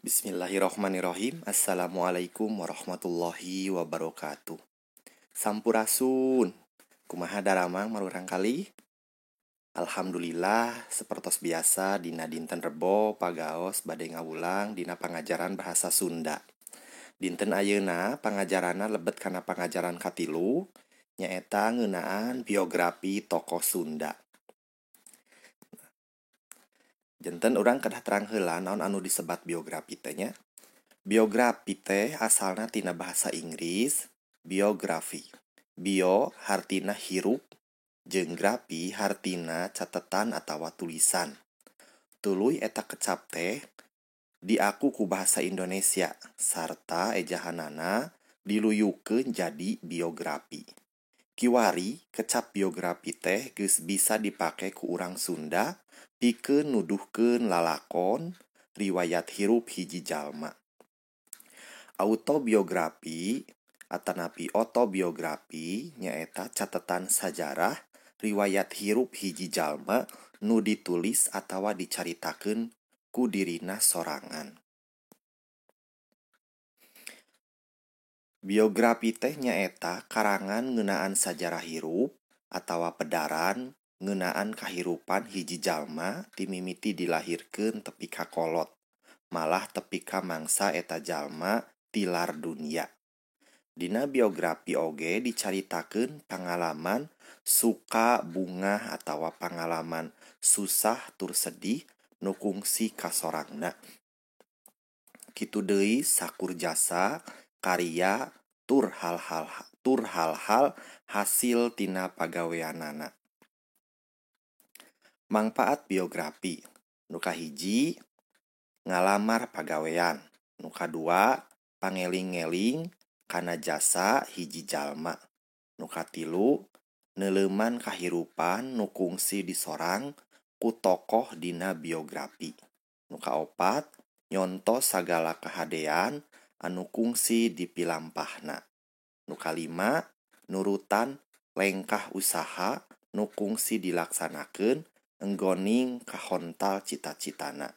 Bismillahirrahmanirrahim. Assalamualaikum warahmatullahi wabarakatuh. Sampurasun. Kumaha daramang marurang kali? Alhamdulillah, sepertos biasa dina dinten Rebo pagaos bade ngawulang dina pangajaran bahasa Sunda. Dinten ayeuna pangajaranna lebet kana pangajaran katilu nyaeta ngeunaan biografi tokoh Sunda. Janten urang kedah terang heula naon anu disebat biografi teh nya. Biografi teh asalna tina bahasa Inggris biografi. Bio hartina hirup jeung grafi hartina catetan atawa tulisan. Tuluy eta kecap teh diaku ku bahasa Indonesia sarta ejahanana diluyukeun jadi biografi. Kiwari kecap biografi teh geus bisa dipake ku urang Sunda pikeun nuduhkeun lalakon riwayat hirup hiji jalma. Autobiografi atanapi otobiografi nyaeta catetan sajarah riwayat hirup hiji jalma nu ditulis atawa dicaritakeun ku dirina sorangan. Biografi teh nyaeta karangan ngeunaan sajarah hirup atawa pedaran ngeunaan kahirupan hiji jalma ti mimiti dilahirkeun tepi ka kolot, malah tepi ka mangsa eta jalma tilar dunya. Dina biografi oge dicaritakeun pangalaman suka bungah atawa pangalaman susah tur sedih nu kungsi kasorangna. Kitu deui sakur jasa, karya, tur hal-hal hasil tina pagaweanana. Mangpaat biografi nu kahiji ngalamar pagawean, nu kadua pangeling-eling kana jasa hiji jalma, nu katilu neuleuman kahirupan nu kungsi disorang ku tokoh dina biografi, nu kaopat nyonto sagala kahadean anu kungsi dipilampahna, nu kalima nurutan lengkah usaha nu kungsi dilaksanakeun enggoning kahontal cita-citana,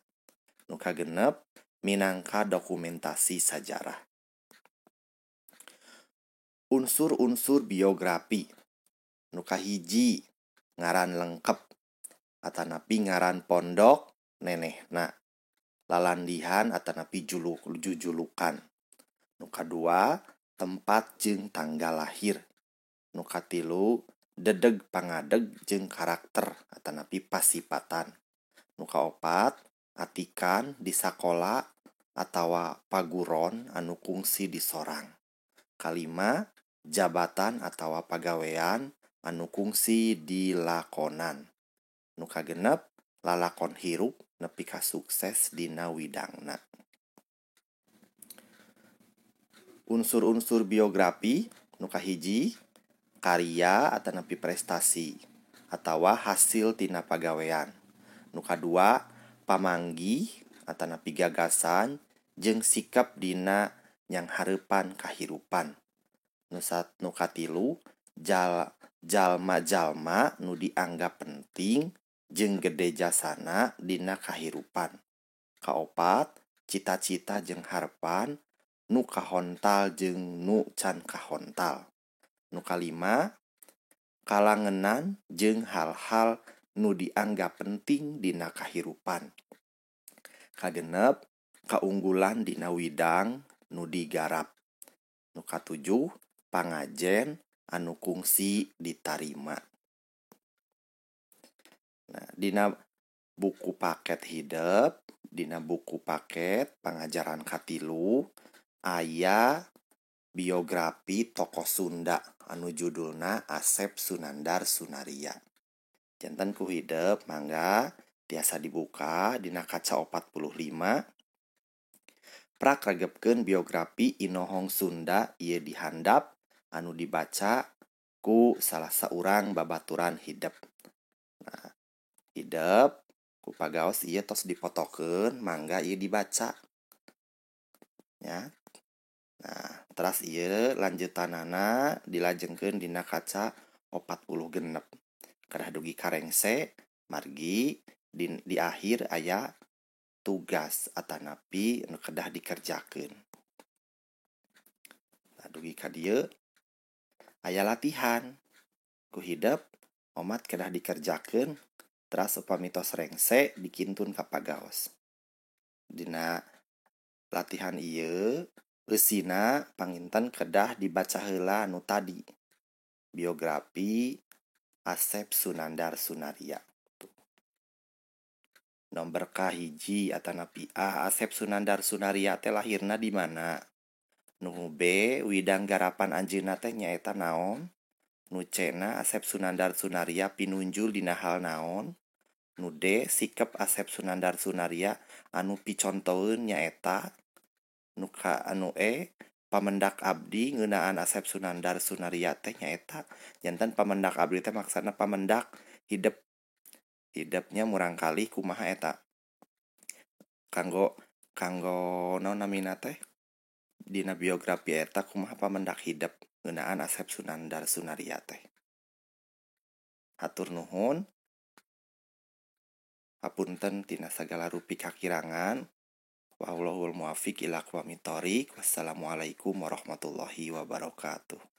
nu kagenep minangka dokumentasi sajarah. Unsur-unsur biografi nu kahiji ngaran lengkep atanapi ngaran pondok nenehna, lalandihan atanapi jujulukan, nu kadua tempat jeung tanggal lahir, nu katilu dedeg pangadeg jeung karakter atanapi pasipatan, nu kaopat atikan di sakola atawa paguron anu kungsi disorang, kalima jabatan atawa pagawean anu kungsi dilakonan, nu kagenep lalakon hirup nepi ka sukses dina widangna. Unsur-unsur biografi nu kahiji karya atanapi prestasi atawa hasil tina pagawean, nu kadua pamanggih atanapi gagasan jeung sikap dina nyanghareupan kahirupan, nu katilu jalma-jalma nu dianggap penting jeung gede jasana dina kahirupan, kaopat cita-cita jeung harepan nu kahontal jeung nu can kahontal, nu kalima kalangenan jeung hal-hal nu dianggap penting dina kahirupan, kagenep kaunggulan dina widang nu digarap, nu katujuh pangajen anu kungsi ditarima. Nah, dina buku paket hidep, dina buku paket pangajaran katilu aya biografi tokoh Sunda anu judulna Asep Sunandar Sunaria. Janten ku hidep mangga tiasa dibuka dina kaca 45. Prak regepkeun biografi inohong Sunda ieu dihandap anu dibaca ku salah saurang babaturan hidep. Nah, hidep ku pagaos ieu tos dipotokeun mangga ieu dibaca. Ya. Nah, teras ieu lanjutanana dilajengkeun dina kaca 46. Kedah dugi karengse margi di akhir aya tugas atanapi nu kedah dikerjakeun. Nah, dugi ka dieu aya latihan ku hidep omat kedah dikerjakeun teras upami tos rengse dikintun ka pagaos. Dina latihan ieu eusina panginten kedah dibaca heula nu tadi biografi Asep Sunandar Sunaria. Nomor kahiji atanapi A, Asep Sunandar Sunaria teh lahirna di mana? Nu B, widang garapan anjeunna teh nyaeta naon? Nu C na Asep Sunandar Sunaria pinunjul dina hal naon? Nu D, sikep Asep Sunandar Sunaria anu picontoeun nyaeta? Nu K anu E, pamendak abdi ngeunaan Asep Sunandar Sunaria teh nyaeta? Janten pamendak abdi teh maksana pamendak hidep. Hidepnya murangkalih kumaha eta? Kanggo kanggo naon namina teh? Dina biografi eta kumaha pamendak hidep ngeunaan Asep Sunandar Sunaria teh. Hatur nuhun. Hapunten tina sagala rupi kakirangan. Wallahul muwaffiq ila aqwamit thoriq. Wassalamualaikum warahmatullahi wabarakatuh.